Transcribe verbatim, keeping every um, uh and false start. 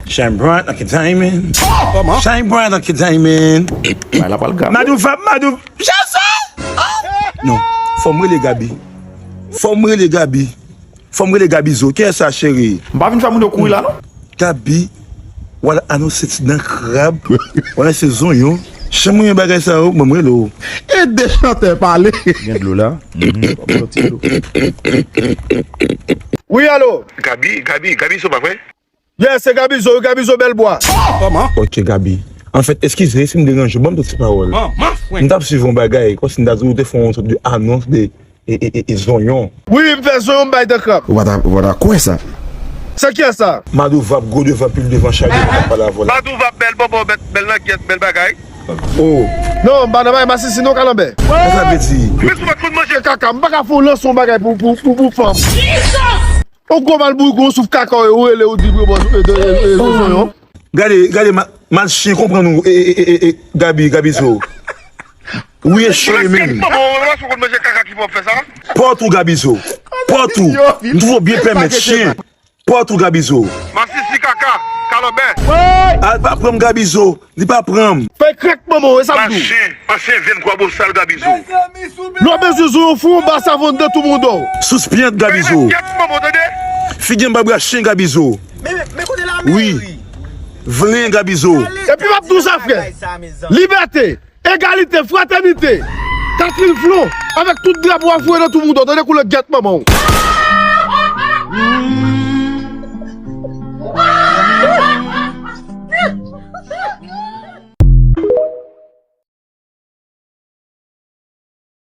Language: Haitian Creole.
Shine bright like a diamond. Kòman? Shine bright like a diamond. Bay la pral grave. Madou vap, madou. Jezi! Non, fò m rele Gaby. Fò m rele Gaby. Fò m rele Gabizo. Kiyès sa, cheri? M pa vin fè moun yo kouri la, non. Gaby, w al anonse ti dan krab. W al anonse zonyon. Chen mwen bagay sa yo, mwen m rele w. Ede chantè pale. Gen dlo la. Mhm, w ap soti dlo. Wi, alo. Gaby, Gaby, Gabizo, pa vre? Yes, se Gabizo, wi, Gabizo Bèlbwa. Kòman? Ok, Gaby. Anfèt, eskize si m deranje w, ban m tout ti pawòl. M t ap swiv yon bagay, kòmsi m ta di w te fè yon sòt de anons de e, e, e, e zonyon. Wi, m fè zonyon, m bay dan krab. Ou pa ta, ou pa ta kwè sa. Se kiyès sa? Madou vap, gwo devan, pil devan, chay devan, k ap pale avè w la. Madou vap, bèl bòbò, bèl, bèl langyèt, bèl bagay. Oh. Non, m pa nan bagay masisi non, kalanbè. Sa sa vle di? Men si w pa t konn manje kaka, m pa ka fè w lanse yon bagay pou, pou, pou, pou fanm. Yon gwo mal bouykou, yon souf kaka, ou rele, ou di, bro, bon, e, e, e, e, zonyon. Gade, gade, ma-, mal chen konprann ou, e, e, e, e, e, Gaby, Gabizo. Ou ye chen menm. Maman, ou konn manje kaka ki fè w fè sa? Pòt ou, Gabizo. Pòt ou. M twouve w byen pèmèt, chen. Pòt ou, Gabizo. Masisi kaka, kalanbè. Al pa pran m, Gabizo. Li pa pran m. Fè krèk manman w, e sa m di w. Mache, ansyen vyen kwa bosal, Gabizo. Lè w bezwen zo yo fou, yon ba savon nan tou mouda w. Sous pyant, Gabizo. Figi m pa bra chen, Gabizo. Wi. Vlen, Gabizo. Epi m ap di w sa, frè. Libète, egalite, fratènite. Katrin Flon, avèk tout drapo a foure nan tou mouda w, tande koulè gyèt manman w.